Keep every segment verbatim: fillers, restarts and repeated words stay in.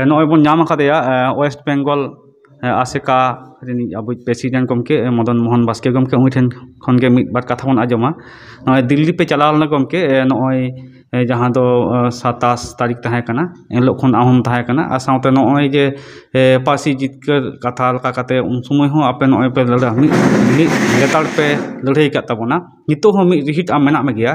ᱱᱚᱜᱼᱚᱭ ᱵᱚᱱ ᱧᱟᱢ ᱟᱠᱟᱫᱮᱭᱟ ᱳᱭᱮᱥᱴ ᱵᱮᱝᱜᱚᱞ ᱟᱥᱮᱠᱟ ᱨᱤᱱᱤᱡ ᱟᱵᱚᱭᱤᱡ ᱯᱨᱮᱥᱤᱰᱮᱱᱴ ᱜᱚᱢᱠᱮ ᱢᱚᱫᱚᱱ ᱢᱳᱦᱚᱱ ᱵᱟᱥᱠᱮ ᱜᱚᱢᱠᱮ᱾ ᱩᱱᱤ ᱴᱷᱮᱱ ᱠᱷᱚᱱ ᱜᱮ ᱢᱤᱫ ᱵᱟᱨ ᱠᱟᱛᱷᱟ ᱵᱚᱱ ᱟᱸᱡᱚᱢᱟ᱾ ᱱᱚᱜᱼᱚᱭ ᱫᱤᱞᱞᱤ ᱯᱮ ᱪᱟᱞᱟᱣ ᱞᱮᱱᱟ ᱜᱚᱢᱠᱮ, ᱱᱚᱜᱼᱚᱭ ᱡᱟᱦᱟᱸ ᱫᱚ ᱥᱟᱛᱟᱥ ᱛᱟᱹᱨᱤᱠᱷ ᱛᱟᱦᱮᱸ ᱠᱟᱱᱟ, ᱮᱱ ᱦᱤᱞᱳᱜ ᱠᱷᱚᱱ ᱟᱢ ᱦᱚᱢ ᱛᱟᱦᱮᱸ ᱠᱟᱱᱟ᱾ ᱟᱨ ᱥᱟᱶᱛᱮ ᱱᱚᱜᱼᱚᱭ ᱡᱮ ᱯᱟᱹᱨᱥᱤ ᱡᱤᱛᱠᱟᱹᱨ ᱠᱟᱛᱷᱟ ᱞᱮᱠᱟ ᱠᱟᱛᱮ ᱩᱱ ᱥᱚᱢᱚᱭ ᱦᱚᱸ ᱟᱯᱮ ᱱᱚᱜᱼᱚᱭ ᱯᱮ ᱞᱟᱹᱲᱦᱟᱹᱭ, ᱢᱤᱫ ᱢᱤᱫ ᱞᱮᱛᱟᱲ ᱯᱮ ᱞᱟᱹᱲᱦᱟᱹᱭ ᱟᱠᱟᱫ ᱛᱟᱵᱚᱱᱟ᱾ ᱱᱤᱛᱚᱜ ᱦᱚᱸ ᱢᱤᱫ ᱨᱤᱦᱤᱴ ᱟᱢ ᱢᱮᱱᱟᱜ ᱢᱮᱜᱮᱭᱟ᱾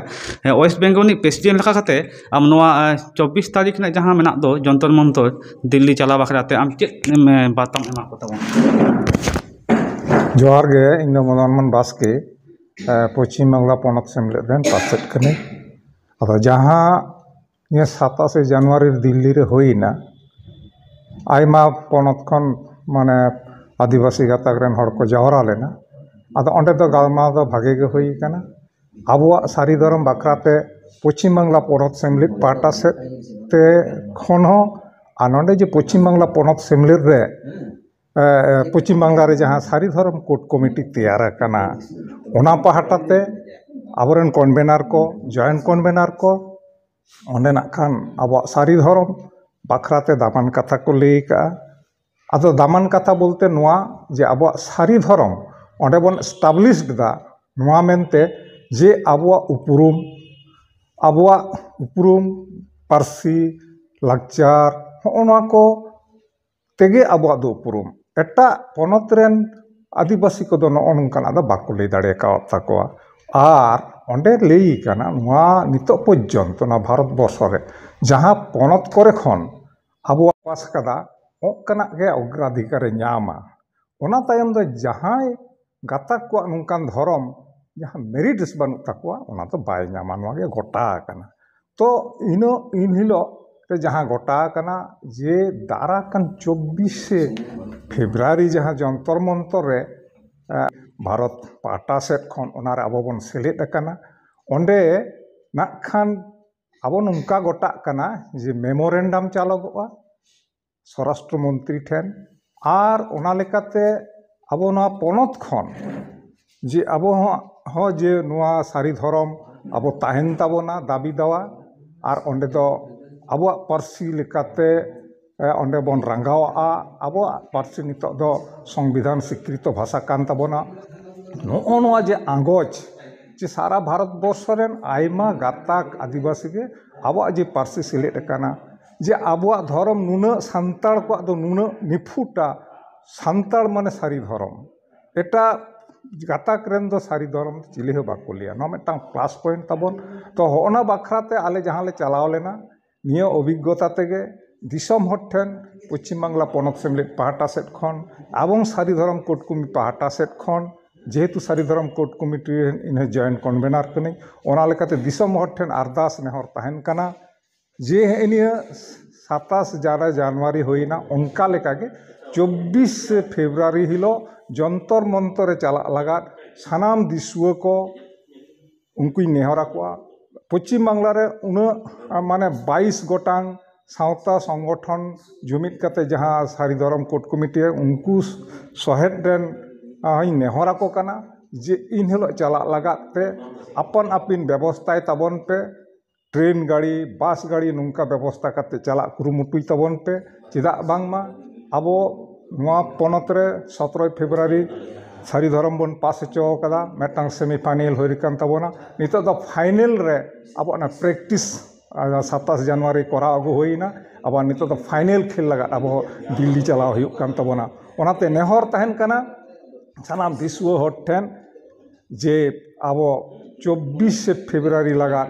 ᱳᱭᱮᱥᱴ ᱵᱮᱝᱜᱚᱞ ᱨᱤᱱᱤᱡ ᱯᱨᱮᱥᱤᱰᱮᱱᱴ ᱞᱮᱠᱟ ᱠᱟᱛᱮ ᱟᱢ ᱱᱚᱣᱟ ᱪᱚᱵᱵᱤᱥ ᱛᱟᱹᱨᱤᱠᱷ ᱨᱮᱱᱟᱜ ᱡᱟᱦᱟᱸ ᱢᱮᱱᱟᱜ ᱫᱚ ᱡᱚᱱᱛᱚᱨ ᱢᱚᱱᱛᱚᱨ ᱫᱤᱞᱞᱤ ᱪᱟᱞᱟᱣ ᱵᱟᱠᱷᱨᱟ ᱛᱮ ᱟᱢ ᱪᱮᱫ ᱮᱢ, ᱮ, ᱵᱟᱨᱛᱟᱢ ᱮᱢᱟ ᱠᱚ ᱛᱟᱵᱚᱱᱟ? ᱡᱚᱦᱟᱨ ᱜᱮ, ᱤᱧ ᱫᱚ ᱢᱚᱫᱚᱱ ᱢᱳᱦᱚᱱ ᱵᱟᱥᱠᱮ, ᱮ, ᱯᱚᱪᱷᱤᱢ ᱵᱟᱝᱞᱟ ᱯᱚᱱᱚᱛ ᱥᱮᱢᱞᱮᱫ ᱨᱮᱱ ᱯᱟᱨᱥᱮᱛ ᱠᱟᱹᱱᱟᱹᱧ᱾ ᱟᱫᱚ ᱡᱟᱦᱟᱸ ᱱᱤᱭᱟᱹ ᱥᱟᱛᱟᱥᱮ ᱡᱟᱱᱩᱣᱟᱨᱤ ᱫᱤᱞᱞᱤ ᱨᱮ ᱦᱩᱭᱮᱱᱟ, ᱟᱭᱢᱟ ᱯᱚᱱᱚᱛ ᱠᱷᱚᱱ ᱢᱟᱱᱮ ᱟᱹᱫᱤᱵᱟᱹᱥᱤ ᱜᱟᱛᱟᱠ ᱨᱮᱱ ᱦᱚᱲ ᱠᱚ ᱡᱟᱣᱨᱟ ᱞᱮᱱᱟ᱾ ᱟᱫᱚ ᱚᱸᱰᱮ ᱫᱚ ᱜᱟᱞᱢᱟᱨᱟᱣ ᱫᱚ ᱵᱷᱟᱜᱮ ᱜᱮ ᱦᱩᱭ ᱟᱠᱟᱱᱟ᱾ ᱟᱵᱚᱣᱟᱜ ᱥᱟᱹᱨᱤ ᱫᱷᱚᱨᱚᱢ ᱵᱟᱠᱷᱨᱟ ᱛᱮ ᱯᱚᱪᱷᱤᱢ ᱵᱟᱝᱞᱟ ᱯᱚᱱᱚᱛ ᱥᱮᱢᱞᱮᱫ ᱯᱟᱦᱴᱟ ᱥᱮᱫ ᱛᱮ ᱠᱷᱚᱱ ᱦᱚᱸ ᱟᱨ ᱱᱚᱰᱮ ᱡᱮ ᱯᱚᱪᱷᱤᱢ ᱵᱟᱝᱞᱟ ᱯᱚᱱᱚᱛ ᱥᱮᱢᱞᱮᱫ ᱨᱮ, ᱮ, ᱯᱚᱪᱷᱤᱢ ᱵᱟᱝᱞᱟ ᱨᱮ ᱡᱟᱦᱟᱸ ᱥᱟᱹᱨᱤ ᱫᱷᱚᱨᱚᱢ ᱠᱳᱰ ᱠᱚᱢᱤᱴᱤ ᱛᱮᱭᱟᱨ ᱟᱠᱟᱱᱟ, ᱚᱱᱟ ᱯᱟᱦᱴᱟ ᱛᱮ ᱟᱵᱚᱨᱮᱱ ᱠᱚᱱᱵᱷᱮᱱᱟᱨ ᱠᱚ, ᱡᱚᱭᱮᱱᱴ ᱠᱚᱱᱵᱷᱮᱱᱟᱨ ᱠᱚ, ᱚᱸᱰᱮ ᱱᱟᱜ ᱠᱷᱟᱱ ᱟᱵᱚᱣᱟᱜ ᱥᱟᱹᱨᱤ ᱫᱷᱚᱨᱚᱢ ᱵᱟᱠᱷᱨᱟ ᱛᱮ ᱫᱟᱢᱟᱱ ᱠᱟᱛᱷᱟ ᱠᱚ ᱞᱟᱹᱭ ᱟᱠᱟᱜᱼᱟ᱾ ᱟᱫᱚ ᱫᱟᱢᱟᱱ ᱠᱟᱛᱷᱟ ᱵᱚᱞᱛᱮ ᱱᱚᱣᱟ ᱡᱮ ᱟᱵᱚᱣᱟᱜ ᱥᱟᱹᱨᱤ ᱫᱷᱚᱨᱚᱢ ᱚᱸᱰᱮ ᱵᱚᱱ ᱮᱥᱴᱟᱵᱞᱤᱥ ᱮᱫᱟ, ᱱᱚᱣᱟ ᱢᱮᱱᱛᱮ ᱡᱮ ᱟᱵᱚᱣᱟᱜ ᱩᱯᱨᱩᱢ, ᱟᱵᱚᱣᱟᱜ ᱩᱯᱨᱩᱢ, ᱯᱟᱹᱨᱥᱤ, ᱞᱟᱠᱪᱟᱨ, ᱦᱚᱸᱜᱼᱚ ᱱᱚᱣᱟ ᱠᱚ ᱛᱮᱜᱮ ᱟᱵᱚᱣᱟᱜ ᱫᱚ ᱩᱯᱨᱩᱢ᱾ ᱮᱴᱟᱜ ᱯᱚᱱᱚᱛ ᱨᱮᱱ ᱟᱹᱫᱤᱵᱟᱹᱥᱤ ᱠᱚᱫᱚ ᱱᱚᱜᱼᱚ ᱱᱚᱝᱠᱟᱱᱟᱜ ᱫᱚ ᱵᱟᱠᱚ ᱞᱟᱹᱭ ᱫᱟᱲᱮ ᱟᱠᱟᱣᱟᱫ ᱛᱟᱠᱚᱣᱟ᱾ ᱟᱨ ᱚᱸᱰᱮ ᱞᱟᱹᱭ ᱠᱟᱱᱟ, ᱱᱚᱣᱟ ᱱᱤᱛᱚᱜ ᱯᱚᱨᱡᱚᱱᱛᱚ ᱱᱚᱣᱟ ᱵᱷᱟᱨᱚᱛ ᱵᱚᱨᱥᱚ ᱨᱮ ᱡᱟᱦᱟᱸ ᱯᱚᱱᱚᱛ ᱠᱚᱨᱮ ᱠᱷᱚᱱ ᱟᱵᱚᱣᱟᱜ ᱯᱟᱥ ᱠᱟᱫᱟ, ᱚᱱᱠᱟᱱᱟᱜ ᱜᱮ ᱚᱜᱨᱟᱫᱷᱤᱠᱟᱨᱮ ᱧᱟᱢᱟ᱾ ᱚᱱᱟ ᱛᱟᱭᱚᱢ ᱫᱚ ᱡᱟᱦᱟᱸᱭ ᱜᱟᱛᱟᱠ ᱠᱚᱣᱟᱜ ᱱᱚᱝᱠᱟᱱ ᱫᱷᱚᱨᱚᱢ ᱡᱟᱦᱟᱸ ᱢᱮᱨᱤᱴᱥ ᱵᱟᱹᱱᱩᱜ ᱛᱟᱠᱚᱣᱟ, ᱚᱱᱟ ᱫᱚ ᱵᱟᱭ ᱧᱟᱢᱟ᱾ ᱱᱚᱣᱟ ᱜᱮ ᱜᱚᱴᱟ ᱟᱠᱟᱱᱟ᱾ ᱛᱚ ᱤᱱᱟᱹ, ᱤᱱ ᱦᱤᱞᱳᱜ ᱨᱮ ᱡᱟᱦᱟᱸ ᱜᱚᱴᱟ ᱟᱠᱟᱱᱟ ᱡᱮ ᱫᱟᱨᱟ ᱠᱟᱱ ᱪᱚᱵᱵᱤᱥᱮ ᱯᱷᱮᱵᱽᱨᱩᱣᱟᱨᱤ ᱡᱟᱦᱟᱸ ᱡᱚᱱᱛᱚᱨ ᱢᱚᱱᱛᱚᱨ ᱨᱮ, ᱮ, ᱵᱷᱟᱨᱚᱛ ᱯᱟᱦᱴᱟ ᱥᱮᱫ ᱠᱷᱚᱱ ᱚᱱᱟᱨᱮ ᱟᱵᱚ ᱵᱚᱱ ᱥᱮᱞᱮᱫ ᱟᱠᱟᱱᱟ, ᱚᱸᱰᱮ ᱱᱟᱜ ᱠᱷᱟᱱ ᱟᱵᱚ ᱱᱚᱝᱠᱟ ᱜᱚᱴᱟᱜ ᱠᱟᱱᱟ ᱡᱮ ᱢᱮᱢᱳᱨᱮᱱᱰᱟᱢ ᱪᱟᱞᱚᱜᱚᱜᱼᱟ ᱥᱚᱨᱟᱥᱴᱨᱚ ᱢᱚᱱᱛᱨᱤ ᱴᱷᱮᱱ, ᱟᱨ ᱚᱱᱟ ᱞᱮᱠᱟᱛᱮ ᱟᱵᱚ ᱱᱚᱣᱟ ᱯᱚᱱᱚᱛ ᱠᱷᱚᱱ ᱡᱮ ᱟᱵᱚ ᱦᱚᱸ, ᱦᱚᱸ ᱡᱮ ᱱᱚᱣᱟ ᱥᱟᱹᱨᱤ ᱫᱷᱚᱨᱚᱢ ᱟᱵᱚ ᱛᱟᱦᱮᱱ ᱛᱟᱵᱚᱱᱟ ᱫᱟᱹᱵᱤ ᱫᱟᱣᱟ, ᱟᱨ ᱚᱸᱰᱮ ᱫᱚ ᱟᱵᱚᱣᱟᱜ ᱯᱟᱹᱨᱥᱤ ᱞᱮᱠᱟᱛᱮ ᱚᱸᱰᱮ ᱵᱚᱱ ᱨᱟᱸᱜᱟᱣᱟᱜᱼᱟ᱾ ᱟᱵᱚᱣᱟᱜ ᱯᱟᱹᱨᱥᱤ ᱱᱤᱛᱚᱜ ᱫᱚ ᱥᱚᱝᱵᱤᱫᱷᱟᱱ ᱥᱤᱠᱨᱤᱛᱚ ᱵᱷᱟᱥᱟ ᱠᱟᱱ ᱛᱟᱵᱚᱱᱟ᱾ ᱱᱚᱜᱼᱚ ᱱᱚᱣᱟ ᱡᱮ ᱟᱸᱜᱚᱪ, ᱡᱮ ᱥᱟᱨᱟ ᱵᱷᱟᱨᱚᱛ ᱵᱚᱨᱥᱚ ᱨᱮᱱ ᱟᱭᱢᱟ ᱜᱟᱛᱟᱠ ᱟᱹᱫᱤᱵᱟᱹᱥᱤ ᱜᱮ ᱟᱵᱚᱣᱟᱜ ᱡᱮ ᱯᱟᱹᱨᱥᱤ ᱥᱮᱞᱮᱫ ᱟᱠᱟᱱᱟ, ᱡᱮ ᱟᱵᱚᱣᱟᱜ ᱫᱷᱚᱨᱚᱢ ᱱᱩᱱᱟᱹᱜ ᱥᱟᱱᱛᱟᱲ ᱠᱚᱣᱟᱜ ᱫᱚ ᱱᱩᱱᱟᱹᱜ ᱱᱤᱯᱷᱩᱴᱟ, ᱥᱟᱱᱛᱟᱲ ᱢᱟᱱᱮ ᱥᱟᱹᱨᱤ ᱫᱷᱚᱨᱚᱢ, ᱮᱴᱟᱜ ᱜᱟᱛᱟᱠ ᱨᱮᱱ ᱫᱚ ᱥᱟᱹᱨᱤ ᱫᱷᱚᱨᱚᱢ ᱪᱤᱞᱤ ᱦᱚᱸ ᱵᱟᱠᱚ ᱞᱟᱹᱭᱟ᱾ ᱱᱚᱣᱟ ᱢᱤᱫᱴᱟᱝ ᱯᱞᱟᱥ ᱯᱚᱭᱮᱱᱴ ᱛᱟᱵᱚᱱ᱾ ᱛᱚ ᱦᱚᱸᱜᱼᱚ ᱱᱟ ᱵᱟᱠᱷᱨᱟ ᱛᱮ ᱟᱞᱮ ᱡᱟᱦᱟᱸ ᱞᱮ ᱪᱟᱞᱟᱣ ᱞᱮᱱᱟ, ᱱᱤᱭᱟᱹ ᱚᱵᱷᱤᱜᱽᱜᱚᱛᱟ ᱛᱮᱜᱮ ᱫᱤᱥᱚᱢ ᱦᱚᱲ ᱴᱷᱮᱱ ᱯᱚᱪᱷᱤᱢ ᱵᱟᱝᱞᱟ ᱯᱚᱱᱚᱛ ᱥᱮᱢᱞᱮᱫ ᱯᱟᱦᱴᱟ ᱥᱮᱫ ᱠᱷᱚᱱ ᱮᱵᱚᱝ ᱥᱟᱹᱨᱤ ᱫᱷᱚᱨᱚᱢ ᱠᱳᱰ ᱠᱚᱢᱤᱴᱤ ᱯᱟᱦᱴᱟ ᱥᱮᱫ ᱠᱷᱚᱱ, ᱡᱮᱦᱮᱛᱩ ᱥᱟᱹᱨᱤ ᱫᱷᱚᱨᱚᱢ ᱠᱳᱰ ᱠᱚᱢᱤᱴᱤ ᱨᱮᱱ ᱤᱧ ᱦᱚᱸ ᱡᱚᱭᱮᱱᱴ ᱠᱚᱱᱵᱷᱮᱱᱟᱨ ᱠᱟᱹᱱᱟᱹᱧ, ᱚᱱᱟ ᱞᱮᱠᱟᱛᱮ ᱫᱤᱥᱚᱢ ᱦᱚᱲ ᱴᱷᱮᱱ ᱟᱨᱫᱟᱥ ᱱᱮᱦᱚᱨ ᱛᱟᱦᱮᱱ ᱠᱟᱱᱟ ᱡᱮ ᱦᱮᱸ ᱱᱤᱭᱟᱹ ᱥᱟᱛᱟᱥ ᱡᱟᱱᱩᱣᱟᱨᱤ ᱦᱩᱭᱱᱟ, ᱚᱱᱠᱟ ᱞᱮᱠᱟᱜᱮ ᱪᱚᱵᱵᱤᱥ ᱯᱷᱮᱵᱽᱨᱩᱣᱟᱨᱤ ᱦᱤᱞᱳᱜ ᱡᱚᱱᱛᱚᱨ ᱢᱚᱱᱛᱚᱨ ᱨᱮ ᱪᱟᱞᱟᱜ ᱞᱟᱜᱟᱫ ᱥᱟᱱᱟᱢ ᱫᱤᱥᱩᱣᱟᱹ ᱠᱚ ᱩᱱᱠᱩᱧ ᱱᱮᱦᱚᱨ ᱟᱠᱚᱣᱟ᱾ ᱯᱚᱪᱷᱤᱢ ᱵᱟᱝᱞᱟ ᱨᱮ ᱩᱱᱟᱹᱜ, ᱢᱟᱱᱮ, ᱵᱟᱭᱤᱥ ᱜᱚᱴᱟᱝ ᱥᱟᱶᱛᱟ ᱥᱚᱝᱜᱚᱴᱷᱚᱱ ᱡᱩᱢᱤᱫ ᱠᱟᱛᱮ ᱡᱟᱦᱟᱸ ᱥᱟᱹᱨᱤ ᱫᱷᱚᱨᱚᱢ ᱠᱳᱰ ᱠᱚᱢᱤᱴᱤ ᱨᱮ ᱩᱱᱠᱩ ᱥᱚᱦᱮᱫ ᱨᱮᱱ, ᱟᱸ, ᱦᱚᱧ ᱱᱮᱦᱚᱨ ᱟᱠᱚ ᱠᱟᱱᱟ ᱡᱮ ᱤᱱ ᱦᱤᱞᱳᱜ ᱪᱟᱞᱟᱜ ᱞᱟᱜᱟᱫ ᱛᱮ ᱟᱯᱟᱱ ᱟᱹᱯᱤᱱ ᱵᱮᱵᱚᱥᱛᱷᱟᱭ ᱛᱟᱵᱚᱱ ᱯᱮ, ᱴᱨᱮᱱ ᱜᱟᱹᱲᱤ, ᱵᱟᱥ ᱜᱟᱹᱲᱤ, ᱱᱚᱝᱠᱟ ᱵᱮᱵᱚᱥᱛᱷᱟ ᱠᱟᱛᱮ ᱪᱟᱞᱟᱜ ᱠᱩᱨᱩᱢᱩᱴᱩᱭ ᱛᱟᱵᱚᱱ ᱯᱮ᱾ ᱪᱮᱫᱟᱜ ᱵᱟᱝᱢᱟ ᱟᱵᱚ ᱱᱚᱣᱟ ᱯᱚᱱᱚᱛ ᱨᱮ ᱥᱚᱛᱨᱚᱭ ᱯᱷᱮᱵᱽᱨᱩᱣᱟᱨᱤ ᱥᱟᱹᱨᱤ ᱫᱷᱚᱨᱚᱢ ᱵᱚᱱ ᱯᱟᱥ ᱦᱚᱪᱚ ᱟᱠᱟᱫᱟ, ᱢᱤᱫᱴᱟᱝ ᱥᱮᱢᱤ ᱯᱷᱟᱭᱱᱮᱞ ᱦᱩᱭ ᱟᱠᱟᱱ ᱛᱟᱵᱚᱱᱟ᱾ ᱱᱤᱛᱚᱜ ᱫᱚ ᱯᱷᱟᱭᱱᱮᱞ ᱨᱮ ᱟᱵᱚᱣᱟᱜ ᱚᱱᱟ ᱯᱨᱮᱠᱴᱤᱥ, ᱟᱨ ᱥᱟᱛᱟᱥ ᱡᱟᱱᱩᱣᱟᱨᱤ ᱠᱚᱨᱟᱣ ᱟᱹᱜᱩ ᱦᱩᱭᱱᱟ᱾ ᱟᱵᱟᱨ ᱱᱤᱛᱚᱜ ᱫᱚ ᱯᱷᱟᱭᱱᱮᱞ ᱠᱷᱮᱞ ᱞᱟᱜᱟᱫ ᱟᱵᱚ ᱫᱤᱞᱞᱤ ᱪᱟᱞᱟᱣ ᱦᱩᱭᱩᱜ ᱠᱟᱱ ᱛᱟᱵᱚᱱᱟ᱾ ᱚᱱᱟᱛᱮ ᱱᱮᱦᱚᱨ ᱛᱟᱦᱮᱱ ᱠᱟᱱᱟ ᱥᱟᱱᱟᱢ ᱫᱤᱥᱩᱣᱟᱹ ᱦᱚᱲ ᱴᱷᱮᱱ ᱡᱮ ᱟᱵᱚ ᱪᱚᱵᱵᱤᱥᱮ ᱯᱷᱮᱵᱽᱨᱩᱣᱟᱨᱤ ᱞᱟᱜᱟᱫ,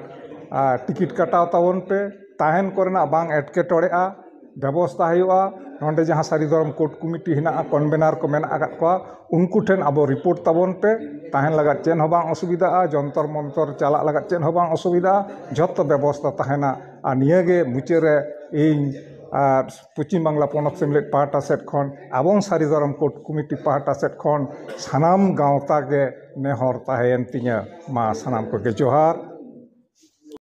ᱟᱨ, ᱴᱤᱠᱤᱴ ᱠᱟᱴᱟᱣ ᱛᱟᱵᱚᱱ ᱯᱮ, ᱛᱟᱦᱮᱱ ᱠᱚᱨᱮᱱᱟᱜ ᱵᱟᱝ ᱮᱴᱠᱮᱴᱚᱬᱮᱜᱼᱟ, ᱵᱮᱵᱚᱥᱛᱷᱟ ᱦᱩᱭᱩᱜᱼᱟ᱾ ᱱᱚᱰᱮ ᱡᱟᱦᱟᱸ ᱥᱟᱹᱨᱤ ᱫᱷᱚᱨᱚᱢ ᱠᱳᱰ ᱠᱚᱢᱤᱴᱤ ᱦᱮᱱᱟᱜᱼᱟ, ᱠᱚᱱᱵᱷᱮᱱᱟᱨ ᱠᱚ ᱢᱮᱱᱟᱜ ᱟᱠᱟᱫ ᱠᱚᱣᱟ, ᱩᱱᱠᱩ ᱴᱷᱮᱱ ᱟᱵᱚ ᱨᱤᱯᱳᱨᱴ ᱛᱟᱵᱚᱱ ᱯᱮ᱾ ᱛᱟᱦᱮᱱ ᱞᱟᱜᱟᱫ ᱪᱮᱫ ᱦᱚᱸ ᱵᱟᱝ ᱚᱥᱩᱵᱤᱫᱷᱟᱜᱼᱟ, ᱡᱚᱱᱛᱚᱨ ᱢᱚᱱᱛᱚᱨ ᱪᱟᱞᱟᱜ ᱞᱟᱜᱟᱫ ᱪᱮᱫ ᱦᱚᱸ ᱵᱟᱝ ᱚᱥᱩᱵᱤᱫᱷᱟᱜᱼᱟ, ᱡᱷᱚᱛᱚ ᱵᱮᱵᱚᱥᱛᱷᱟ ᱛᱟᱦᱮᱱᱟ᱾ ᱟᱨ ᱱᱤᱭᱟᱹᱜᱮ ᱢᱩᱪᱟᱹᱫ ᱨᱮ ᱤᱧ, ᱟᱨ, ᱯᱚᱪᱷᱤᱢ ᱵᱟᱝᱞᱟ ᱯᱚᱱᱚᱛ ᱥᱮᱢᱞᱮᱫ ᱯᱟᱦᱴᱟ ᱥᱮᱫ ᱠᱷᱚᱱ ᱮᱵᱚᱝ ᱥᱟᱹᱨᱤ ᱫᱷᱚᱨᱚᱢ ᱠᱳᱰ ᱠᱚᱢᱤᱴᱤ ᱯᱟᱦᱴᱟ ᱥᱮᱫ ᱠᱷᱚᱱ ᱥᱟᱱᱟᱢ ᱜᱟᱶᱛᱟ ᱜᱮ ᱱᱮᱦᱚᱨ ᱛᱟᱦᱮᱸᱭᱮᱱ ᱛᱤᱧᱟᱹ᱾ ᱢᱟ ᱥᱟᱱᱟᱢ ᱠᱚᱜᱮ ᱡᱚᱦᱟᱨ᱾